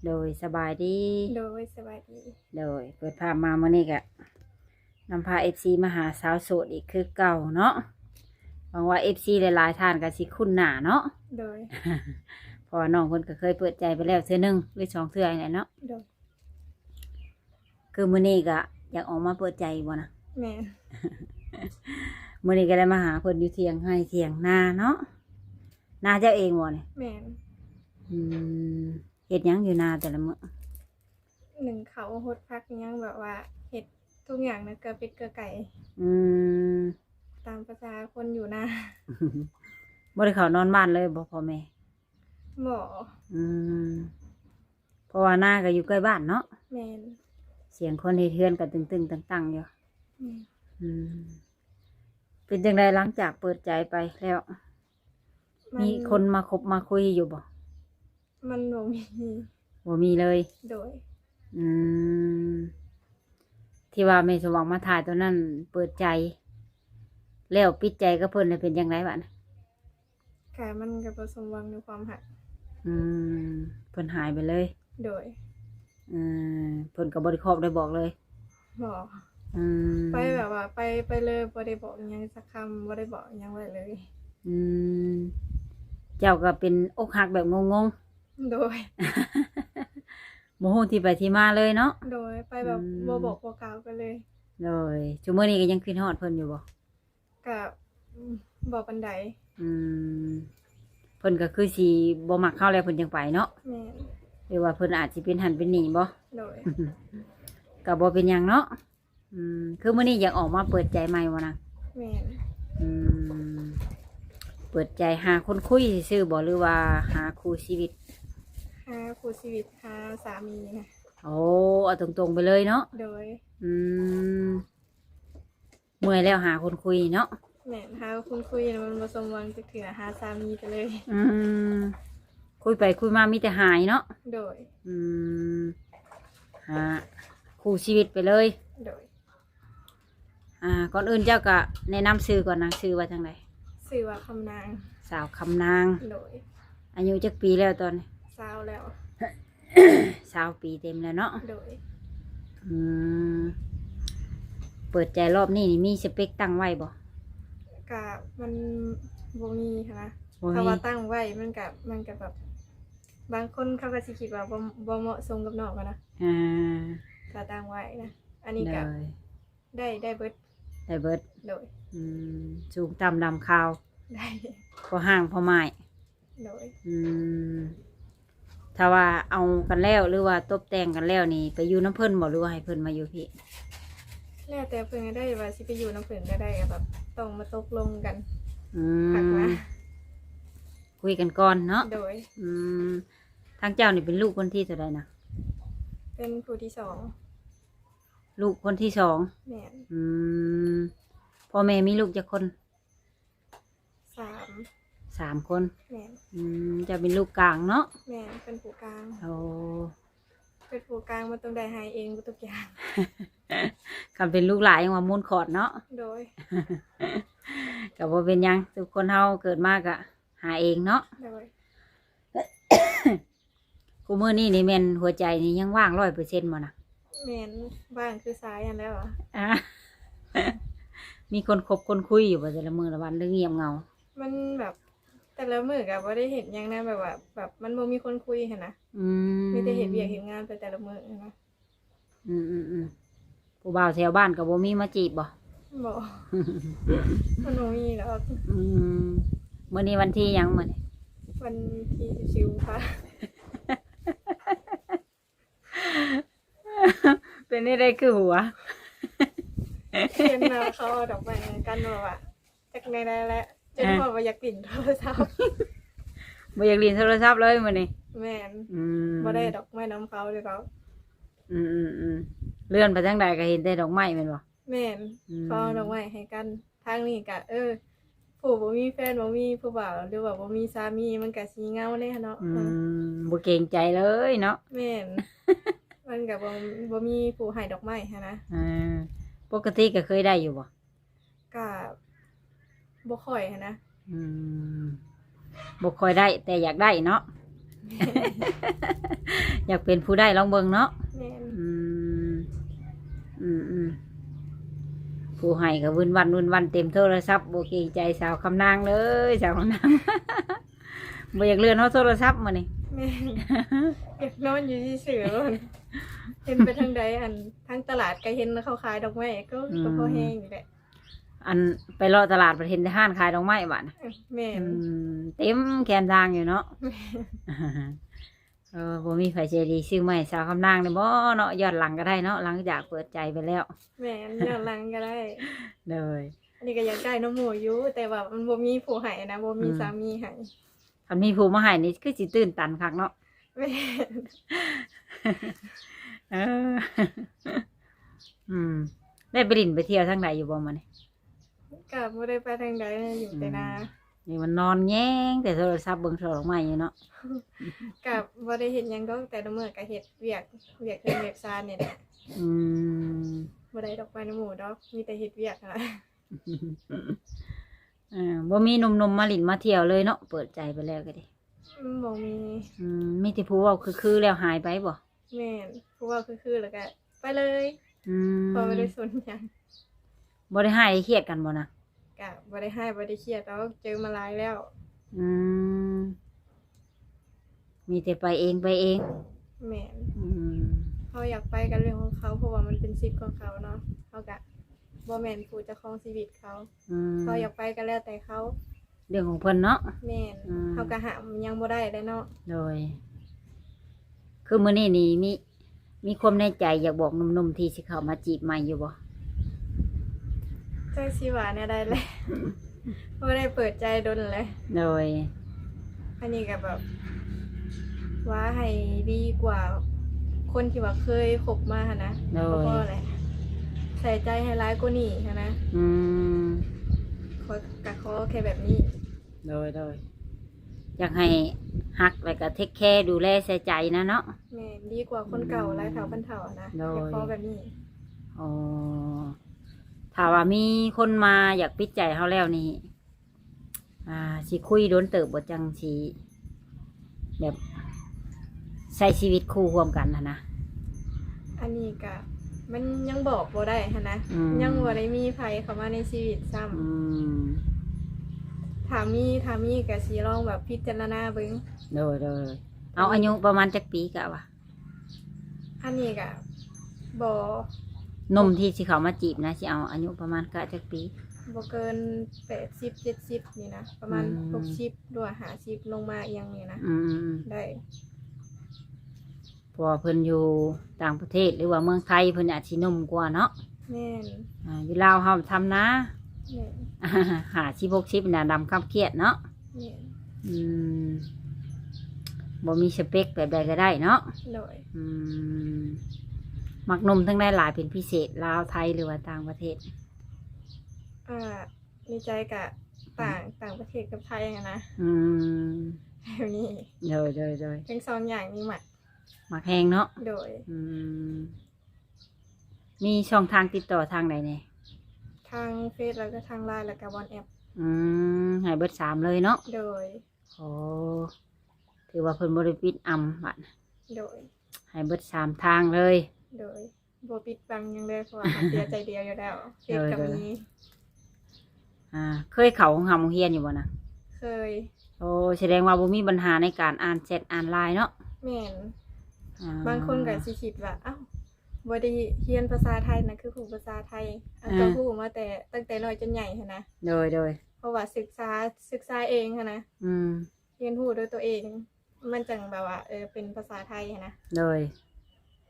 ໂດຍ ສະບາຍດີ. ໂດຍ ສະບາຍດີ. ໂດຍ ເປີດພາບມາມື້ນີ້ກະນຳພາເອັຟຊີມາຫາສາວໂສດອີກຄືເກົ່າເນາະ. ຫວັງວ່າເອັຟຊີຫຼາຍໆທ່ານກະຊິຄຸ້ນໜ້າເນາະ. ໂດຍ ເພາະວ່ານ້ອງເພິ່ນກະເຄີຍເປີດໃຈໄປແລ້ວເທື່ອໜຶ່ງ ຫຼື ສອງເທື່ອນີ້ແຫຼະເນາະ. ໂດຍ ຄືມື້ນີ້ກະຢາກອອກມາເປີດໃຈບໍ່ນະ? ແມ່ນ. ມື້ນີ້ກະໄດ້ມາຫາເພິ່ນຢູ່ຖຽງໄຮ່ຖຽງນາເນາະ. ນາເຈົ້າເອງບໍ່ນີ້? ແມ່ນ. ອືມ ເຮັດຫຍັງຢູ່ນາແຕ່ລະມື້? ໜຶ້ງເຂົ້າ ຫົດຜັກ ຫຍັງ ແບບວ່າເຮັດທຸກຢ່າງນະ ເກືອເປັດເກືອໄກ່. ອືມ ຕາມພາສາຄົນຢູ່ນາ. ບໍ່ໄດ້ເຂົ້ານອນບ້ານເລີຍບໍ່ ພໍ່ແມ່? ບໍ່. ອືມ ເພາະວ່ານາກະຢູ່ໃກ້ບ້ານເນາະ. ແມ່ນ. ສຽງຄົນເຮັດເຮືອນກະຕຶງໆຕັງໆຢູ່. ແມ່ນ. ອືມ ເປັນຈັ່ງໃດຫຼັງຈາກເປີດໃຈໄປແລ້ວ? ມັນ ມີຄົນມາຄົບມາຄຸຍຢູ່ບໍ່? ມັນບໍ່ມີ. ບໍ່ມີເລີຍ? ໂດຍ. ອືມ ທີ່ວ່າແມ່ສົມຫວັງມາຖ່າຍຕອນນັ້ນ ເປີດໃຈແລ້ວ ປິດໃຈກັບເພິ່ນແລ້ວ ເປັນຈັ່ງໃດບາດນີ້? ກະມັນກະບໍ່ສົມຫວັງໃນຄວາມຮັກ. ອືມ ເພິ່ນຫາຍໄປເລີຍ? ໂດຍ. ອືມ ເພິ່ນກະບໍ່ໄດ້ຄອບໄດ້ບອກເລີຍ? ບໍ່. ອືມ ໄປແບບວ່າໄປ ໄປເລີຍ ບໍ່ໄດ້ບອກຫຍັງສັກຄຳ ບໍ່ໄດ້ບອກຫຍັງໄວ້ເລີຍ. ອືມ ເຈົ້າກະເປັນອົກຫັກແບບງົງໆ. ໂດຍ. ບໍ່ຮູ້ທີ່ໄປທີ່ມາເລີຍເນາະ? ໂດຍ. ໄປແບບ ອືມ ບໍ່ບອກບໍ່ກ່າວກັນເລີຍ. ໂດຍ. ຊຸມື້ນີ້ກະຍັງຄິດຮອດເພິ່ນຢູ່ບໍ່? ກະ ອືມ ບໍ່ປານໃດ. ອືມ ເພິ່ນກະຄືຊິບໍ່ມັກເຮົາແລ້ວ ເພິ່ນຈັ່ງໄປເນາະ. ແມ່ນ. ຫຼືວ່າເພິ່ນອາດຊິເປັນຫັ້ນເປັນນີ້ບໍ່? ໂດຍ. ກະບໍ່ເປັນຫຍັງເນາະ. ອືມ ຄືມື້ນີ້ຢາກອອກມາເປີດໃຈໃໝ່ບໍ່ນາ? ແມ່ນ. ອືມ ເປີດໃຈຫາຄົນຄຸຍຊື່ໆບໍ່ ຫຼືວ່າຫາຄູ່ຊີວິດ? ຫາຄູ່ຊີວິດ ຫາສາມີນະ. ໂອ້ ເອົາຕົງໆໄປເລີຍເນາະ? ໂດຍ. ອືມ ເມື່ອຍແລ້ວຫາຄົນຄຸຍເນາະ? ແມ່ນ. ຫາຄົນຄຸຍນະ ມັນບໍ່ສົມຫວັງຈັກເທື່ອ ຫາສາມີໄປເລີຍ. ອືມ ຄຸຍໄປຄຸຍມາມີແຕ່ຫາຍເນາະ? ໂດຍ. ອືມ ຫາຄູ່ຊີວິດໄປເລີຍ. ໂດຍ. ອ່າ ກ່ອນອື່ນເຈົ້າກະແນະນຳຊື່ກ່ອນນະ ຊື່ວ່າຈັ່ງໃດ? ຊື່ວ່າຄຳນາງ. ສາວຄຳນາງ. ໂດຍ. ອາຍຸຈັກປີແລ້ວຕອນນີ້? ຊາວແລ້ວ. ຊາວປີເຕັມແລ້ວເນາະ? ໂດຍ. ອືມ ເປີດໃຈລອບນີ້ນີ້ ມີສະເປັກຕັ້ງໄວ້ບໍ່? ກະມັນບໍ່ມີຫັ້ນນະ. ບໍ່ມີ. ຖ້າວ່າຕັ້ງໄວ້ມັນກະ ມັນກະແບບ ບາງຄົນເຂົາກະຊິຄິດວ່າບໍ່ ບໍ່ເໝາະສົມກັບນ້ອງຫັ້ນນະ. ອ່າ ຖ້າຕັ້ງໄວ້ນະ ອັນນີ້ກະ ໂດຍ ໄດ້ ໄດ້ເບິດ. ໄດ້ເບິດ. ໂດຍ. ອືມ ສູງຕ່ຳດຳຂາວ ໄດ້ ພໍຮ່າງພໍໝ້າຍ. ໂດຍ. ອືມ ຖ້າວ່າເອົາກັນແລ້ວ ຫຼືວ່າຕົບແຕ່ງກັນແລ້ວນີ້ ໄປຢູ່ນຳເພິ່ນບໍ່ ຫຼືວ່າໃຫ້ເພິ່ນມາຢູ່ພີ້? ແລ້ວແຕ່ເພິ່ນກະໄດ້ ວ່າຊິໄປຢູ່ນຳເພິ່ນກະໄດ້ ກະແບບຕ້ອງມາຕົກລົງກັນ. ອືມ ຄັກມາ ຄຸຍກັນກ່ອນເນາະ? ໂດຍ. ອືມ ທາງເຈົ້ານີ້ເປັນລູກຄົນທີເທົ່າໃດນະ? ເປັນຜູ້ທີສອງ. ລູກຄົນທີສອງ. ແມ່ນ. ອືມ ພໍ່ແມ່ມີລູກຈັກຄົນ? ສາມ. ສາມຄົນ. ແມ່ນ. ອືມ ເຈົ້າເປັນລູກກາງເນາະ? ແມ່ນ ເປັນຜູ້ກາງ. ໂອ້ ເປັນຜູ້ກາງມັນຕ້ອງໄດ້ຫາເອງເບິດທຸກຢ່າງ. ຄັນເປັນລູກຫຼ້າຍັງວ່າມູນຂອດເນາະ? ໂດຍ. ກະບໍ່ເປັນຫຍັງ ທຸກຄົນເຮົາເກີດມາກະຫາເອງເນາະ? ໂດຍ. ຄູ່ມື້ນີ້ນີ້ແມ່ນຫົວໃຈນີ້ຍັງວ່າງຮ້ອຍເປີເຊັນບໍ່ນະ? ແມ່ນ ວ່າງຄືຊາຍຫັ້ນແຫຼະຫວາ. ອ່າ ມີຄົນຄົບຄົນຄຸຍຢູ່ບໍ່ແຕ່ລະມື້ລະວັນ ຫຼືງຽບເຫງົາ? ມັນແບບ ແຕ່ລະມື້ກະບໍ່ໄດ້ເຮັດຫຍັງນະ ແບບວ່າ ແບບມັນບໍ່ມີຄົນຄຸຍຫັ້ນນະ. ອືມ ມີແຕ່ເຮັດວຽກເຮັດງານໄປແຕ່ລະມື້ຫັ້ນນະ. ອືມໆໆ ຜູ້ບ່າວແຖວບ້ານກະບໍ່ມີມາຈີບບໍ່? ບໍ່ ມັນບໍ່ມີດອກ. ອືມ ມື້ນີ້ວັນທີຫຍັງມື້ນີ້? ວັນທີສິບສີ່ ກຸມພາ. ເປັນແນວໃດຄືຫົວ? ເຫັນວ່າເຂົາເອົາດອກໄມ້ໃຫ້ກັນ ແບບວ່າ ຈັກແນວໃດແຫຼະ ຈົນ ອ່າ ຮອດວ່າຢາກຫຼິ້ນໂທລະສັບ. ບໍ່ຢາກຫຼິ້ນໂທລະສັບເລີຍມື້ນີ້? ແມ່ນ. ອືມ ບໍ່ໄດ້ດອກໄມ້ນຳເຂົາເລີຍເຂົາ. ອືມໆໆ ເລື່ອນໄປທາງໃດກະເຫັນແຕ່ດອກໄມ້ແມ່ນບໍ່? ແມ່ນ. ອືມ ເຂົາເອົາດອກໄມ້ໃຫ້ກັນ. ທາງນີ້ກະ ເອີ ຜູ້ບໍ່ມີແຟນ ບໍ່ມີຜູ້ບ່າວ ຫຼືວ່າບໍ່ມີສາມີ ມັນກະຊິເຫງົາແດ່ເນາະ. ອືມ ບໍ່ເກງໃຈເລີຍເນາະ? ແມ່ນ. ມັນກະບໍ່ ບໍ່ມີຜູ້ໃຫ້ດອກໄມ້ຫັ້ນນະ. ເອີ ປົກກະຕິກະເຄີຍໄດ້ຢູ່ບໍ່? ກະບໍ່ຄ່ອຍຫັ້ນນະ. ອືມ ບໍ່ຄ່ອຍໄດ້ ແຕ່ຢາກໄດ້ເນາະ. ຢາກເປັນຜູ້ໄດ້ລອງເບິ່ງເນາະ. ແມ່ນ. ອືມ ອືມໆ ຜູ້ໃຫ້ກໍວຶ່ນວັນວຶ່ນວັນເຕັມໂທລະສັບ ບໍ່ເກງໃຈສາວຄຳນາງເລີຍ ສາວຄຳນາງ ບໍ່ຢາກເລື່ອນຮອດໂທລະສັບມື້ນີ້. ແມ່ນ. ຢາກນອນຢູ່ຊື່ໆ ເຫັນໄປທາງໃດ ອັນ ທາງຕະຫຼາດກໍເຫັນເຂົາຂາຍດອກໄມ້ ກໍ ອືມ ກໍພໍແຮງຢູ່ແຫຼະ. ອັນໄປເລາະຕະຫຼາດ ບັດເຫັນແຕ່ຮ້ານຂາຍດອກໄມ້ບາດ. ເອີ ແມ່ນ. ອືມ ເຕັມແຄມທາງຢູ່ເນາະ. ແມ່ນ. ເອີ ບໍ່ມີໃຜໃຈດີຊື້ມາໃຫ້ສາວຄຳນາງໄດ້ບໍ່ເນາະ? ຍ້ອນຫຼັງກໍໄດ້ເນາະ ຫຼັງຈາກເປີດໃຈໄປແລ້ວ. ແມ່ນ ຍ້ອນຫຼັງກໍໄດ້. ໂດຍ. ອັນນີ້ກໍຢາກໄດ້ນຳໝູ່ຢູ່ ແຕ່ວ່າມັນບໍ່ມີຜູ້ໃຫ້ນະ ບໍ່ມີ ອືມ ສາມີໃຫ້. ຄັນມີຜູ້ມາໃຫ້ນີ້ຄືຊິຕື່ນຕັນຄັກເນາະ. ແມ່ນ. ເອີ ອືມ ໄດ້ໄປຫຼິ້ນໄປທ່ຽວທາງໃດຢູ່ບໍ່ມື້ນີ້? ກໍບໍ່ໄດ້ໄປທາງໃດ ຢູ່ແຕ່ນາ. ອືມ ນີ້ມັນນອນແຍງແຕ່ໂທລະສັບເບິ່ງຊ່ອດອກໄມ້ຢູ່ເນາະ. ກໍບໍ່ໄດ້ເຮັດຫຍັງດອກ ແຕ່ລະມື້ກໍເຮັດວຽກ ວຽກເຮືອນວຽກຊານນີ້ແຫຼະ. ອືມ ບໍ່ໄດ້ອອກໄປນຳໝູ່ດອກ ມີແຕ່ເຮັດວຽກຫັ້ນລະ. ເອີ ບໍ່ມີໜຸ່ມໆມາຫຼິ້ນມາທ່ຽວເລີຍເນາະ ເປີດໃຈໄປແລ້ວກໍດີ. ອືມ ບໍ່ມີ. ອືມ ມີແຕ່ຜູ້ເວົ້າຄືໆແລ້ວຫາຍໄປບໍ່? ແມ່ນ ຜູ້ເວົ້າຄືໆແລ້ວກໍໄປເລີຍ. ອືມ ເພາະບໍ່ໄດ້ສົນຫຍັງ. ບໍ່ໄດ້ຮ້າຍໄດ້ຄຽດກັນບໍ່ນະ? ກະບໍ່ໄດ້ຮ້າຍບໍ່ໄດ້ຄຽດດອກ ເຈີມາຫຼາຍແລ້ວ. ອືມ ມີແຕ່ໄປເອງ ໄປເອງ. ແມ່ນ. ອືມ ເຮົາຢາກໄປກໍເລື່ອງຂອງເຂົາ ເພາະວ່າມັນເປັນສິດຂອງເຂົາເນາະ ເຮົາກະບໍ່ແມ່ນຜູ້ເຈົ້າຂອງຊີວິດເຂົາ. ອືມ ເຂົາຢາກໄປກໍແລ້ວແຕ່ເຂົາ ເລື່ອງຂອງເພິ່ນເນາະ. ແມ່ນ. ອືມ ເຮົາກໍຫ້າມຫຍັງບໍ່ໄດ້ແຫຼະເນາະ. ໂດຍ. ຄືມື້ນີ້ນີ້ມີ ມີຄວາມໃນໃຈຢາກບອກໜຸ່ມໆທີ່ຊິເຂົ້າມາຈີບໃໝ່ຢູ່ບໍ່? ຈັກຊິວ່າແນວໃດແຫຼະ ບໍ່ໄດ້ເປີດໃຈດົນແຫຼະ. ໂດຍ. ອັນນີ້ກໍແບບວ່າໃຫ້ດີກວ່າຄົນທີ່ວ່າເຄີຍຄົບມາຫັ້ນນະ. ໂດຍ. ກໍພໍແຫຼະ ໃສ່ໃຈໃຫ້ຫຼາຍກວ່ານີ້ຫັ້ນນະ. ອືມ ຂໍ ກໍຂໍແຄ່ແບບນີ້. ໂດຍ ໂດຍ. ຢາກໃຫ້ຮັກ ແລ້ວກໍເທກແຄດູແລໃສ່ໃຈນະເນາະ. ແມ່ນ ດີກວ່າຄົນເກົ່າ ອືມ ຫຼາຍເທົ່າພັນເທົ່ານະ. ໂດຍ. ຢາກຂໍແບບນີ້. ອໍ ຖ້າວ່າມີຄົນມາຢາກປິດໃຈເຮົາແລ້ວນີ້ ອ່າ ຊິຄຸຍດົນເຕີບບໍ່ ຈັ່ງຊິແບບໃຊ້ຊີວິດຄູ່ຮ່ວມກັນຫັ້ນນະ? ອັນນີ້ກະມັນຍັງບອກບໍ່ໄດ້ຫັ້ນນະ. ອືມ ຍັງບໍ່ໄດ້ມີໃຜເຂົ້າມາໃນຊີວິດຊ້ຳ. ອືມ ຖ້າມີ ຖ້າມີກະຊິລອງແບບພິຈາລະນາເບິ່ງ. ໂດຍ ໂດຍ. ເອົາ ອືມ ອາຍຸປະມານຈັກປີກະວ່າ? ອັນນີ້ກະບໍ່. ໜຸ່ມທີ່ຊິເຂົ້າມາຈີບນະ ຊິເອົາອາຍຸປະມານກະຈັກປີ? ບໍ່ເກີນແປດສິບ ເຈັດສິບນີ້ນະ ປະມານ ອືມ ຫົກສິບ ຫຼືວ່າຫ້າສິບລົງມາອີ່ຫຍັງນີ້ນະ. ອືມ ໄດ້. ເພາະວ່າເພິ່ນຢູ່ຕ່າງປະເທດ ຫຼືວ່າເມືອງໄທ ເພິ່ນອາດຊິໜຸ່ມກວ່າເນາະ. ແມ່ນ. ອ່າ ຢູ່ລາວເຮົາທຳນາ. ແມ່ນ. ຫ້າສິບ ຫົກສິບນະ ດຳຄຳຄຽດເນາະ. ແມ່ນ. ອືມ ບໍ່ມີສະເປັກ ແບບໃດກໍໄດ້ເນາະ. ໂດຍ. ອືມ ມັກໜຸ່ມທາງໃດຫຼາຍເປັນພິເສດ ລາວ ໄທ ຫຼືວ່າຕ່າງປະເທດ? ອ່າ ໃນໃຈກະຕ່າງ ອືມ ຕ່າງປະເທດກັບໄທຫັ້ນນະ. ອືມ ແບບນີ້. ໂດຍ ໂດຍ ໂດຍ. ທັງສອງຢ່າງນີ້ມັກ. ມັກແຮງເນາະ. ໂດຍ. ອືມ ມີຊ່ອງທາງຕິດຕໍ່ທາງໃດແດ່? ທາງເຟສ ແລ້ວກໍທາງລາຍ ແລ້ວກໍວັອດແອັບ. ອືມ ໃຫ້ເບິດສາມເລີຍເນາະ. ໂດຍ. ໂອ້ ຖືວ່າເພິ່ນບໍ່ໄດ້ປິດອຳບັດ. ໂດຍ. ໃຫ້ເບິດສາມທາງເລີຍ. ໂດຍ. ບໍ່ປິດບັງຫຍັງເລີຍ ເພາະວ່າເຮົາເຊື່ອໃຈດຽວຢູ່ແລ້ວ. ເຟສກໍມີ. ໂດຍ ໂດຍ. ອ່າ ເຄີຍເຂົ້າໂຮງຮ່ຳໂຮງຮຽນຢູ່ບໍ່ນະ? ເຄີຍ. ໂອ້ ສະແດງວ່າບໍ່ມີບັນຫາໃນການອ່ານແຊັດອ່ານລາຍເນາະ. ແມ່ນ. ອ່າ ບາງຄົນກໍຊິຄິດວ່າ ອ້າວ ບໍ່ໄດ້ຮຽນພາສາໄທນະ ຄືຮູ້ພາສາໄທ. ເອົາ ອ່າ ກໍຮູ້ມາແຕ່ ຕັ້ງແຕ່ນ້ອຍຈົນໃຫຍ່ຫັ້ນນະ. ໂດຍ ໂດຍ. ເພາະວ່າສຶກສາ ສຶກສາເອງຫັ້ນນະ. ອືມ ຮຽນຮູ້ດ້ວຍຕົວເອງ ມັນຈັ່ງແບບວ່າ ເອີ ເປັນພາສາໄທຫັ້ນນະ. ໂດຍ.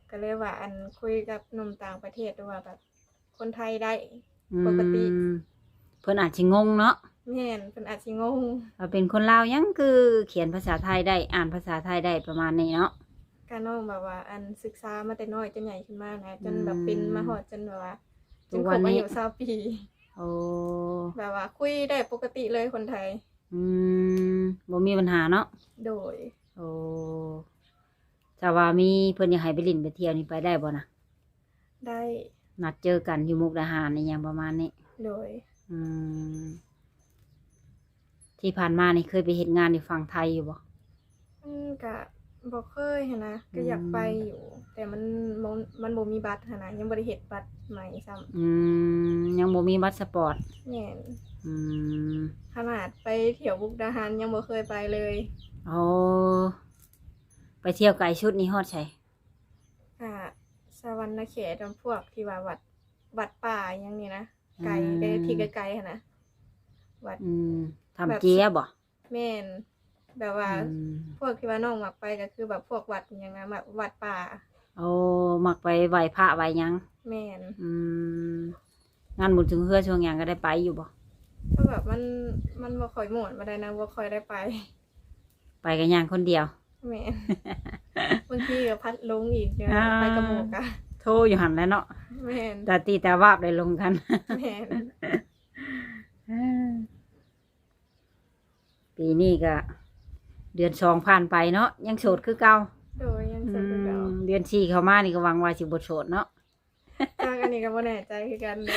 ກໍເລີຍວ່າ ອັນ ຄຸຍກັບໜຸ່ມຕ່າງປະເທດ ຫຼືວ່າແບບຄົນໄທໄດ້ ອືມ ປົກກະຕິ. ເພິ່ນອາດຊິງົງເນາະ. ແມ່ນ ເພິ່ນອາດຊິງົງ ວ່າເປັນຄົນລາວຫຍັງຄືຂຽນພາສາໄທໄດ້ ອ່ານພາສາໄທໄດ້ ປະມານນີ້ເນາະ. ກະນ້ອງແບບວ່າ ອັນ ສຶກສາມາແຕ່ນ້ອຍຈົນໃຫຍ່ຂຶ້ນມານະ ຈົນແບບ ອືມ ເປັນມາຮອດຈົນແບບວ່າ ຈົນຄົບອາຍຸຊາວປີ. ໂອ້ ແບບວ່າຄຸຍໄດ້ປົກກະຕິເລີຍຄົນໄທ. ອືມ ບໍ່ມີບັນຫາເນາະ. ໂດຍ. ໂອ້ ຖ້າວ່າມີເພິ່ນຢາກໃຫ້ໄປຫຼິ້ນໄປທ່ຽວນີ້ ໄປໄດ້ບໍ່ນະ? ໄດ້. ນັດເຈີກັນຢູ່ມຸກດາຫານອີ່ຫຍັງປະມານນີ້. ໂດຍ. ອືມ ທີ່ຜ່ານມານີ້ເຄີຍໄປເຮັດງານຢູ່ຝັ່ງໄທຢູ່ບໍ່? ມັນກະບໍ່ເຄີຍຫັ້ນນະ ກໍຢາກໄປຢູ່ ອືມ ແຕ່ມັນບໍ່ ມັນບໍ່ມີບັດຫັ້ນນະ ຍັງບໍ່ໄດ້ເຮັດບັດໃໝ່ຊ້ຳ. ອືມ ຍັງບໍ່ມີບັດສະປອດ. ແມ່ນ. ອືມ ຂະໜາດໄປທ່ຽວມຸກດາຫານຍັງບໍ່ເຄີຍໄປເລີຍ. ໂອ້ ໄປທ່ຽວໄກສຸດນີ້ຮອດໃສ? ກະສະຫວັນນະເຂດ ພວກທີ່ວ່າວັດ ວັດປ່າຫຍັງນີ້ນະ ໄກເດ້ ອືມ ທີ່ໄກໆຫັ້ນນະ ວັດ ອືມ ຖ້ຳເຈຍບໍ່? ແມ່ນ ແບບວ່າ ອືມ ພວກທີ່ວ່ານ້ອງມັກໄປກໍຄືແບບພວກວັດຫຍັງນະ ແບບວັດປ່າ. ໂອ້ ມັກໄປໄຫວ້ພະໄຫວ້ຫຍັງ. ແມ່ນ. ອືມ ງານບຸນຊ່ວງເຮືອຊ່ວງຫຍັງກໍໄດ້ໄປຢູ່ບໍ່? ກໍແບບມັນ ມັນບໍ່ຄ່ອຍມ່ວນປານໃດນະ ບໍ່ຄ່ອຍໄດ້ໄປ. ໄປກໍຍ່າງຄົນດຽວ. ແມ່ນ. ບາງທີກໍພັດຫຼົງອີກ ອ່າ ໄປກັບໝູ່ກະໂທຢູ່ຫັ້ນແຫຼະເນາະ. ແມ່ນ. ຕາຕີຕາວາບໄດ້ລົມກັນ. ແມ່ນ. ເອີ ປີນີ້ກໍເດືອນສອງຜ່ານໄປເນາະ ຍັງໂສດຄືເກົ່າ. ໂດຍ ຍັງໂສດຄືເກົ່າ. ອືມ ເດືອນສີ່ເຂົ້າມານີ້ກໍຫວັງວ່າຊິບໍ່ໂສດເນາະ. ຈັກ ອັນນີ້ກໍບໍ່ແນ່ໃຈຄືກັນເດ້.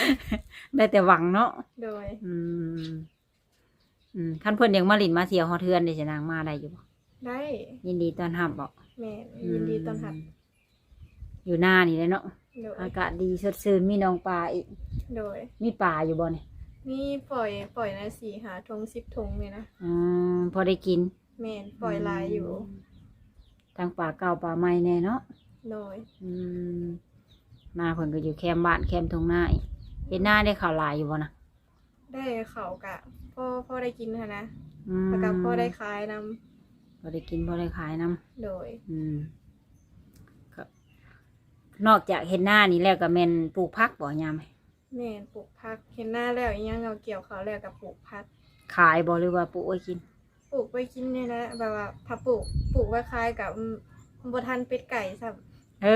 ໄດ້ແຕ່ຫວັງເນາະ. ໂດຍ. ອືມ ອືມ ຄັນເພິ່ນຢາກມາຫຼິ້ນມາທ່ຽວຮອດເຮືອນເດ ສະນາງ ມາໄດ້ຢູ່ບໍ່? ໄດ້. ຍິນດີຕ້ອນຮັບບໍ່? ແມ່ນ. ອືມ ຍິນດີຕ້ອນຮັບ. ຢູ່ນານີ້ແຫຼະເນາະ. ໂດຍ. ອາກາດດີສົດຊື່ນ ມີໜອງປາອີກ. ໂດຍ. ມີປາຢູ່ບໍ່ນີ້? ມີ ປ່ອຍ ປ່ອຍນະ ສີ່ຫ້າຖົງ ສິບຖົງນີ້ນະ. ອືມ ພໍໄດ້ກິນ. ແມ່ນ ປ່ອຍຫຼາຍຢູ່. ອືມ ທັງປາເກົ່າປາໃໝ່ແດ່ເນາະ. ໂດຍ. ອືມ ນາເພິ່ນກໍຢູ່ແຄມບ້ານແຄມທົ່ງນາອີກ. ເຮັດນາໄດ້ເຂົ້າຫຼາຍຢູ່ບໍ່ນະ? ໄດ້ເຂົ້າກະພໍ ພໍໄດ້ກິນຫັ້ນນະ. ອືມ ແລ້ວກະພໍໄດ້ຂາຍນຳ. ພໍໄດ້ກິນພໍໄດ້ຂາຍນຳ. ໂດຍ. ອືມ ກໍນອກຈາກເຮັດນານີ້ແລ້ວກໍແມ່ນປູກຜັກບໍ່ຍາມ? ແມ່ນ ປູກຜັກ ເຮັດນາແລ້ວອີ່ຫຍັງ ເອົາກ່ຽວເຂົ້າແລ້ວກໍປູກຜັກ. ຂາຍບໍ່ ຫຼືວ່າປູກໄວ້ກິນ? ປູກໄວ້ກິນນີ້ແຫຼະ ແບບວ່າຖ້າປູກ ປູກໄວ້ຂາຍກໍ ອືມ ບໍ່ທັນເປັດໄກ່ຊ້ຳ. ເອີ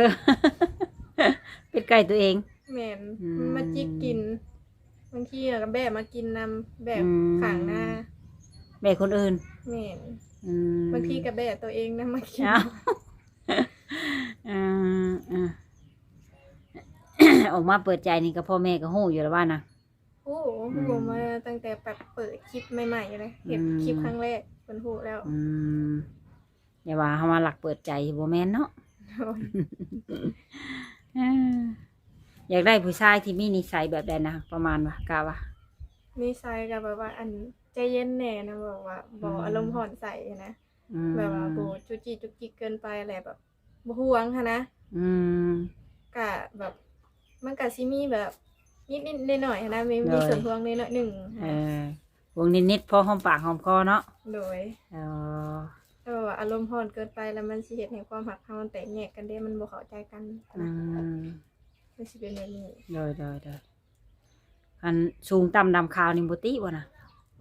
ເປັດໄກ່ຕົວເອງ. ແມ່ນ. ອືມ ມັນມາຈິກກິນ ບາງທີກໍແບ້ມາກິນນຳ ແບ້ ອືມ ຂ້າງນາ ແບ້ຄົນອື່ນ. ແມ່ນ. ອືມ ບາງທີກໍແບ້ຕົວເອງນຳມາກິນ. ເອີ ເອີ ອອກມາເປີດໃຈນີ້ກໍພໍ່ແມ່ກໍຮູ້ຢູ່ແລ້ວວ່ານະ. ຮູ້ ອືມ ຮູ້ມາຕັ້ງແຕ່ແບບເປີດຄລິບໃໝ່ໆເລີຍ ເຮັດ ອືມ ຄລິບຄັ້ງແລກ ເພິ່ນຮູ້ແລ້ວ. ອືມ ຢ່າວ່າເຮົາມາລັກເປີດໃຈ ບໍ່ແມ່ນເນາະ. ໂດຍ. ເອີ ຢາກໄດ້ຜູ້ຊາຍທີ່ມີນິໄສແບບໃດນະ ປະມານວ່າ ກະວ່າ ນິໄສກໍແບບວ່າ ອັນ ໃຈເຢັນແດ່ນະ ແບບວ່າບໍ່ ອືມ ອາລົມຮ້ອນໃສ່ນະ. ອືມ ແບບວ່າບໍ່ຈຸກຈິກຈຸກຈິກເກີນໄປ ແລະແບບບໍ່ຫ່ວງຫັ້ນນະ. ອືມ ກະແບບ ມັນກະຊິມີແບບນິດໆໜ້ອຍໆຫັ້ນນະ ມີ ໂດຍ ມີສ່ວນຫ່ວງໜ້ອຍໆໜຶ່ງ. ເອີ ຫ່ວງນິດໆ ພໍຫອມປາກຫອມຄໍເນາະ. ໂດຍ. ອໍ ແຕ່ວ່າອາລົມຮ້ອນເກີນໄປ ແລ້ວມັນຊິເຮັດໃຫ້ຄວາມຮັກເຮົາມັນແຕກແຍກກັນເດ້ ມັນບໍ່ເຂົ້າໃຈກັນ. ອືມ ມັນຊິເປັນແບບນີ້. ໂດຍ ໂດຍ ໂດຍ. ອັນສູງຕ່ຳດຳຂາວນີ້ບໍ່ຕິບໍ່ນະ?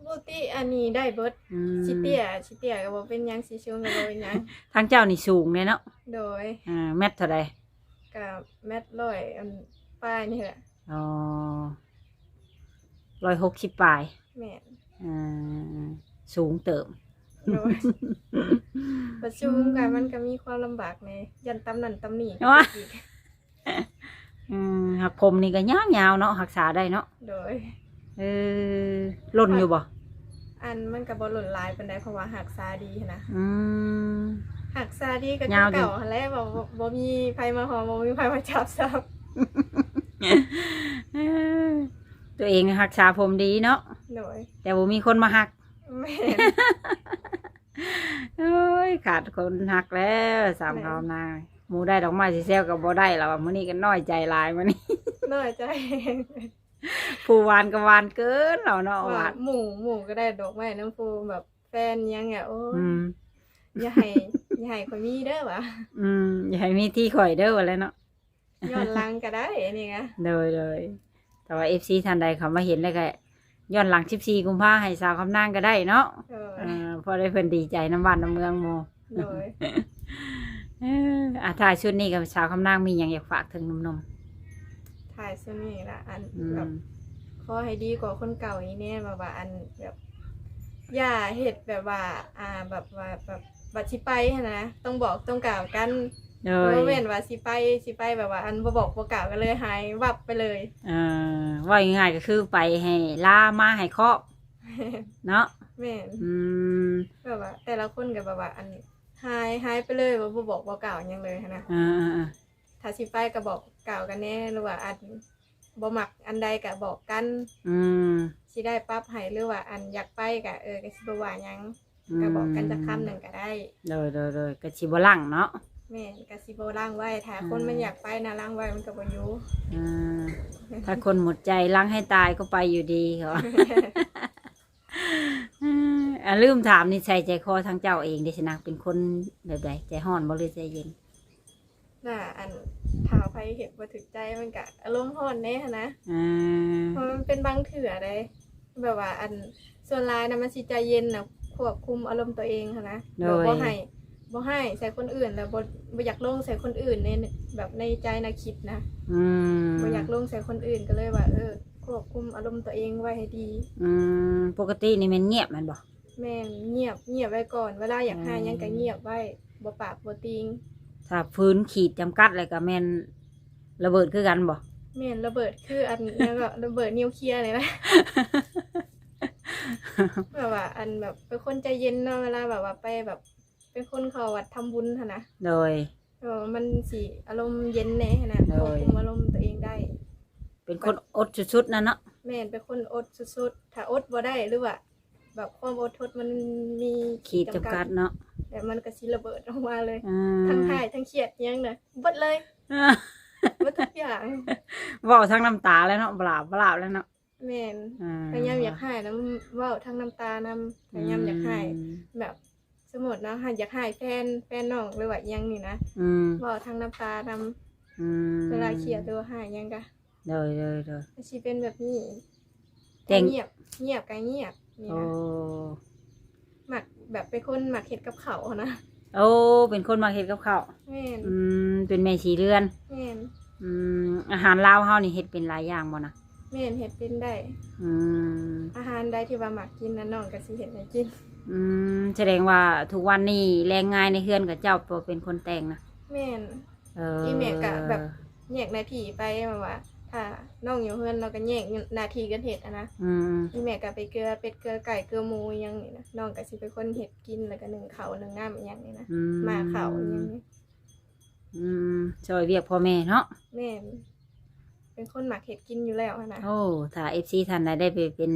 ບໍ່ຕິ ອັນນີ້ໄດ້ເບິດ. ອືມ ຊິເຕ້ຍ ຊິເຕ້ຍກໍບໍ່ເປັນຫຍັງ ຊິສູງກໍບໍ່ເປັນຫຍັງ. ທາງເຈົ້ານີ້ສູງເດ້ເນາະ. ໂດຍ. ອ່າ ແມັດເທົ່າໃດ? ກໍແມັດຮ້ອຍ ອັນ ປາຍນີ້ແຫຼະ. ອໍ ຮ້ອຍຫົກສິບປາຍ. ແມ່ນ. ອ່າ ສູງເຕີບ. ໂດຍ. ບັດສູງກໍມັນກໍມີຄວາມລຳບາກແດ່ ຢ້ານຕຳນັ້ນຕຳນີ້ອີກ. ອືມ ຮັກຜົມນີ້ກໍຍາວໆເນາະ ຮັກສາໄດ້ເນາະ. ໂດຍ. ເອີ ຫຼົ່ນຢູ່ບໍ່? ອັນ ມັນກໍບໍ່ຫຼົ່ນຫຼາຍປານໃດ ເພາະວ່າຮັກສາດີຫັ້ນນະ. ອືມ ຮັກສາດີກໍຄືເກົ່າຫັ້ນແຫຼະ ບໍ່ ບໍ່ ບໍ່ມີໃຜມາຫອມ ບໍ່ມີໃຜມາຈັບຊ້ຳ. ເອີ ຕົວເອງຮັກສາຜົມດີເນາະ. ໂດຍ. ແຕ່ບໍ່ມີຄົນມາຮັກ. ແມ່ນ. ໂອ້ຍ ຂາດຄົນຮັກແລ້ວ ສາມຄຳນາງ. ໝູ່ໄດ້ດອກໄມ້ຊິແຊວກໍບໍ່ໄດ້ລະວ່າ ມື້ນີ້ກໍນ້ອຍໃຈຫຼາຍມື້ນີ້. ນ້ອຍໃຈ. ຜູ້ຫວານກໍຫວານເກີນແລ້ວເນາະ ວ່າ ວ່າ ໝູ່ ໝູ່ກໍໄດ້ດອກໄມ້ນຳຜູ້ແບບແຟນຫຍັງອະ. ໂອ້ຍ ອືມ ຢ່າໃຫ້ ຢ່າໃຫ້ຂ້ອຍມີເດີວ່າ. ອືມ ຢ່າໃຫ້ມີທີ່ຂ້ອຍເດີວ່າແລ້ວເນາະ. ຍ້ອນຫຼັງກໍໄດ້ອັນນີ້ກະ. ໂດຍ ໂດຍ. ແຕ່ວ່າເອັຟຊີທ່ານໃດເຂົ້າມາເຫັນແລ້ວກໍຍ້ອນຫຼັງສິບສີ່ກຸມພາໃຫ້ສາວຄຳນາງກໍໄດ້ເນາະ. ໂດຍ. ເອີ ພໍໄດ້ເພິ່ນດີໃຈນຳບ້ານນຳເມືອງໝູ່. ໂດຍ. ເອີ ອ່າ ທ້າຍສຸດນີ້ກໍສາວຄຳນາງມີຫຍັງຢາກຝາກເຖິງໜຸ່ມໆ? ທ້າຍສຸດນີ້ລະ ອັນ ອືມ ແບບ ຂໍໃຫ້ດີກວ່າຄົນເກົ່າອີກແດ່ ແບບວ່າ ອັນ ແບບ ຢ່າເຮັດແບບວ່າ ອ່າ ແບບວ່າ ແບບ ບັດຊິໄປຫັ້ນນະ ຕ້ອງບອກຕ້ອງກ່າວກັນ. ໂດຍ. ບໍ່ແມ່ນວ່າຊິໄປ ຊິໄປແບບວ່າ ອັນ ບໍ່ບອກບໍ່ກ່າວກັນເລີຍ ຫາຍວັບໄປເລີຍ. ເອີ ເວົ້າງ່າຍໆກໍຄືໄປໃຫ້ລາ ມາໃຫ້ເຄາະ ເນາະ. ແມ່ນ. ອືມ ແບບວ່າແຕ່ລະຄົນກໍແບບວ່າ ອັນ ຫາຍ ຫາຍໄປເລີຍ ບໍ່ ບໍ່ບອກບໍ່ກ່າວຫຍັງເລີຍຫັ້ນນະ. ອ່າໆໆ ຖ້າຊິໄປກໍບອກກ່າວກັນແດ່ ຫຼືວ່າອັນບໍ່ມັກອັນໃດກໍບອກກັນ. ອືມ ຊິໄດ້ປັບໃຫ້ ຫຼືວ່າອັນຢາກໄປກໍ ເອີ ກໍຊິບໍ່ວ່າຫຍັງ ອືມ ກໍບອກກັນຈັກຄຳໜຶ່ງກໍໄດ້. ໂດຍໆໆ ກໍຊິບໍ່ລັງເນາະ. ແມ່ນ ກໍຊິບໍ່ລັງໄວ້ ຖ້າ ອ່າ ຄົນມັນຢາກໄປນະ ລັງໄວ້ມັນກໍບໍ່ຢູ່. ອ່າ ຖ້າຄົນໝົດໃຈລັງໃຫ້ຕາຍກໍໄປຢູ່ດີ ເຂົາວ່າ. ອ່າ ລືມຖາມນິໄສໃຈຄໍທາງເຈົ້າເອງເດຊະນະ ເປັນຄົນແບບໃດ? ໃຈຮ້ອນບໍ່ ຫຼືໃຈເຢັນ? ໜ້າ ອັນ ຖ້າໃຜເຮັດບໍ່ຖືກໃຈ ມັນກະອາລົມຮ້ອນແດ່ຫັ້ນນະ. ອ່າ ເພາະມັນເປັນບາງເທື່ອເດ້ ແບບວ່າ ອັນ ສ່ວນຫຼາຍນະ ມັນຊິໃຈເຢັນນະ ຄວບຄຸມອາລົມຕົວເອງຫັ້ນນະ. ໂດຍ ແບບບໍ່ໃຫ້ ບໍ່ຮ້າຍໃສ່ຄົນອື່ນ ແລ້ວບໍ່ ບໍ່ຢາກລົງໃສ່ຄົນອື່ນໃນ ແບບໃນໃຈນະ ຄິດນະ. ອືມ ບໍ່ຢາກລົງໃສ່ຄົນອື່ນ ກໍເລີຍວ່າ ເອີ ຄວບຄຸມອາລົມຕົວເອງໄວ້ໃຫ້ດີ. ອືມ ປົກກະຕິນີ້ແມ່ນງຽບແມ່ນບໍ່? ແມ່ນ ງຽບ ງຽບໄວ້ກ່ອນ ເວລາຢາກຮ້າຍຫຍັງກໍງຽບໄວ້ ບໍ່ປາກບໍ່ຕີງ. ຖ້າຝືນຂີດຈຳກັດແລ້ວກໍແມ່ນລະເບີດຄືກັນບໍ່? ແມ່ນ ລະເບີດຄືອັນ ແລ້ວກໍລະເບີດນິວເຄລຍນີ້ແຫຼະ. ແບບວ່າ ອັນ ແບບເປັນຄົນໃຈເຢັນເນາະ ເວລາແບບວ່າໄປແບບ ເປັນຄົນເຂົ້າວັດທຳບຸນຫັ້ນນະ. ໂດຍ ແບບວ່າມັນຊິອາລົມເຢັນແດ່ຫັ້ນນະ. ໂດຍ ຄວບຄຸມອາລົມຕົວເອງໄດ້ ເປັນຄົນອົດສຸດໆນັ້ນເນາະ. ແມ່ນ ເປັນຄົນອົດສຸດໆ ຖ້າອົດບໍ່ໄດ້ ຫຼືວ່າແບບຄວາມອົດທົນມັນມີຂີດຈຳກັດເນາະ ແລ້ວມັນກໍຊິລະເບີດອອກມາເລີຍ. ອ່າ ທັງຮ້າຍທັງຄຽດຫຍັງນະ ເບິດເລີຍ ເບິດທຸກຢ່າງ ເວົ້າທັງນ້ຳຕາແລ້ວເນາະ ບລາບໆແລ້ວເນາະ. ແມ່ນ ອ່າ ພະຍາຍາມຢາກຮ້າຍນຳ ເວົ້າທັງນ້ຳຕານຳ ພະຍາຍາມຢາກຮ້າຍ ອືມ ແບບ ສົມມຸດເນາະ ຫາກຢາກຮ້າຍແຟນ ແຟນນ້ອງ ຫຼືວ່າອີ່ຫຍັງນີ້ນະ ອືມ ເວົ້າທັງນ້ຳຕານຳ. ອືມ ເວລາຄຽດ ຫຼືວ່າຮ້າຍຫຍັງກະ ໂດຍໆໆ ມັນຊິເປັນແບບນີ້ ແຕ່ງ ງຽບ ງຽບກະງຽບນີ້ນະ. ໂອ້ ມັກແບບເປັນຄົນມັກເຮັດກັບເຂົ້າຫັ້ນນະ. ໂອ້ ເປັນຄົນມັກເຮັດກັບເຂົ້າ. ແມ່ນ ອືມ ເປັນແມ່ສີເຮືອນ. ແມ່ນ ອືມ ອາຫານລາວເຮົານີ້ເຮັດເປັນຫຼາຍຢ່າງບໍ່ນະ? ແມ່ນ ເຮັດເປັນໄດ້. ອືມ ອາຫານໃດທີ່ວ່າມັກກິນນະ ນ້ອງກໍຊິເຮັດໃຫ້ກິນ. ອືມ ສະແດງວ່າທຸກວັນນີ້ແຮງງານໃນເຮືອນຂະເຈົ້າເປັນຄົນແຕ່ງນະ? ແມ່ນ. ເອີ ອີ່ແມ່ກະແບບແຍກໜ້າທີ່ໄປ ແບບວ່າຖ້ານ້ອງຢູ່ເຮືອນ ເຮົາກໍແຍກໜ້າທີ່ກັນເຮັດຫັ້ນນະ. ອືມ ອີ່ແມ່ກະໄປເກືອເປັດເກືອໄກ່ເກືອໝູອີ່ຫຍັງນີ້ນະ ນ້ອງກະຊິເປັນຄົນເຮັດກິນ ແລ້ວກະໜຶ້ງເຂົ້າໜຶ້ງນ້ຳອີ່ຫຍັງນີ້ນະ. ອືມ ໝ່າເຂົ້າອີ່ຫຍັງນີ້. ອືມ ຊ່ອຍວຽກພໍ່ແມ່ເນາະ. ແມ່ນ ເປັນຄົນມັກເຮັດກິນຢູ່ແລ້ວຫັ້ນນະ. ໂອ້ ຖ້າເອັຟຊີທ່ານໃດໄດ້ໄປເປັນ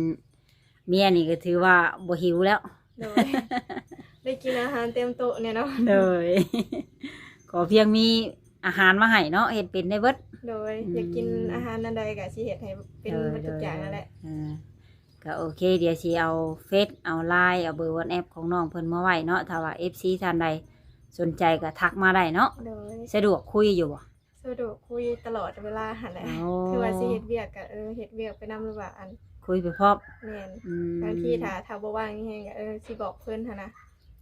ເມຍນີ້ກໍຖືວ່າບໍ່ຫິວແລ້ວ. ໂດຍ ໄດ້ກິນອາຫານເຕັມໂຕະແນ່ນອນ. ໂດຍ ຂໍພຽງມີອາຫານມາໃຫ້ເນາະ ເຮັດເປັນໄດ້ເບິດ. ໂດຍ ອືມ ຢາກກິນອາຫານອັນໃດກໍຊິເຮັດໃຫ້ເປັນເບິດທຸກຢ່າງນັ້ນແຫຼະ. ເອີ ກໍໂອເຄ ດຽວຊິເອົາເຟສ ເອົາໄລນ໌ ເອົາເບີວັອດແອັບຂອງນ້ອງເພິ່ນມາໄວ້ເນາະ ຖ້າວ່າເອັຟຊີທ່ານໃດສົນໃຈກໍທັກມາໄດ້ເນາະ. ໂດຍ ສະດວກຄຸຍຢູ່ບໍ່? ສະດວກຄຸຍຕະຫຼອດເວລາຫັ້ນແຫຼະ. ໂອ້ ຄືວ່າຊິເຮັດວຽກກໍ ເອີ ເຮັດວຽກໄປນຳ ຫຼືວ່າອັນ ຄຸຍໄປພ້ອມ. ແມ່ນ ອືມ ບາງທີຖ້າ ຖ້າບໍ່ວ່າງແຮງກໍ ເອີ ຊິບອກເພິ່ນຫັ້ນນະ.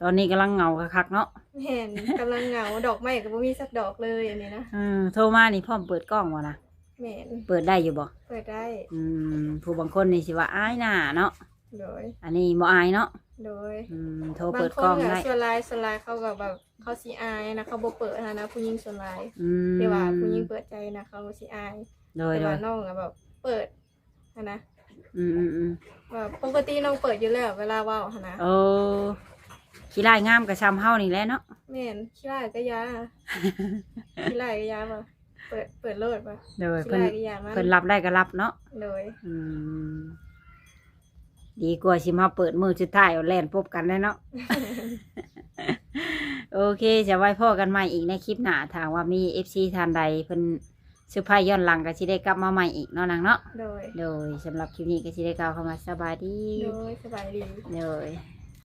ຕອນນີ້ກຳລັງເຫງົາຄັກໆເນາະ. ແມ່ນ ກຳລັງເຫງົາ ດອກໄມ້ກໍບໍ່ມີສັກດອກເລີຍອັນນີ້ນະ. ເອີ ໂທມານີ້ພ້ອມເປີດກ້ອງບໍ່ນະ? ແມ່ນ ເປີດໄດ້ຢູ່ບໍ່? ເປີດໄດ້. ອືມ ຜູ້ບາງຄົນນີ້ຊິວ່າອາຍໜ້າເນາະ. ໂດຍ ອັນນີ້ບໍ່ອາຍເນາະ. ໂດຍ ອືມ ໂທເປີດກ້ອງໄດ້. ບາງຄົນກໍສ່ວນຫຼາຍ ສ່ວນຫຼາຍເຂົາກໍແບບ ເຂົາຊິອາຍນະ ເຂົາບໍ່ເປີດຫັ້ນນະ ຜູ້ຍິງສ່ວນຫຼາຍ. ອືມ ແຕ່ວ່າຜູ້ຍິງເປີດໃຈນະ ເຂົາຊິອາຍ. ໂດຍ ແຕ່ວ່າ ໂດຍ ນ້ອງກໍແບບເປີດຫັ້ນນະ. ອືມໆໆ ແບບປົກກະຕິນ້ອງເປີດຢູ່ແລ້ວເວລາເວົ້າຫັ້ນນະ. ໂອ້ ຂີ້ຮ້າຍງາມກໍຊ່ຳເຮົານີ້ແຫຼະເນາະ. ແມ່ນ ຂີ້ຮ້າຍກໍຢ່າ ຂີ້ຮ້າຍກໍຢ່າວ່າ ເປີດ ເປີດໂລດວ່າ. ໂດຍ ຂີ້ຮ້າຍກໍຢ່າມັນ ເພິ່ນ ເພິ່ນຮັບໄດ້ກໍຮັບເນາະ. ໂດຍ ອືມ ດີກວ່າຊິມາເປີດມື້ສຸດທ້າຍແລ່ນປົບກັນໄດ້ເນາະ. ໂອເຄ ຈະໄວ້ພໍ້ກັນໃໝ່ອີກໃນຄລິບໜ້າ ຖ້າຫາກວ່າມີເອັຟຊີທ່ານໃດເພິ່ນເຊີໄພຍ້ອນຫຼັງ ກໍຊິໄດ້ກັບມາໃໝ່ອີກເນາະນາງເນາະ. ໂດຍ ໂດຍ ສຳລັບຄລິບນີ້ກໍຊິໄດ້ກ່າວຄຳວ່າສະບາຍດີ. ໂດຍ ສະບາຍດີ. ໂດຍ.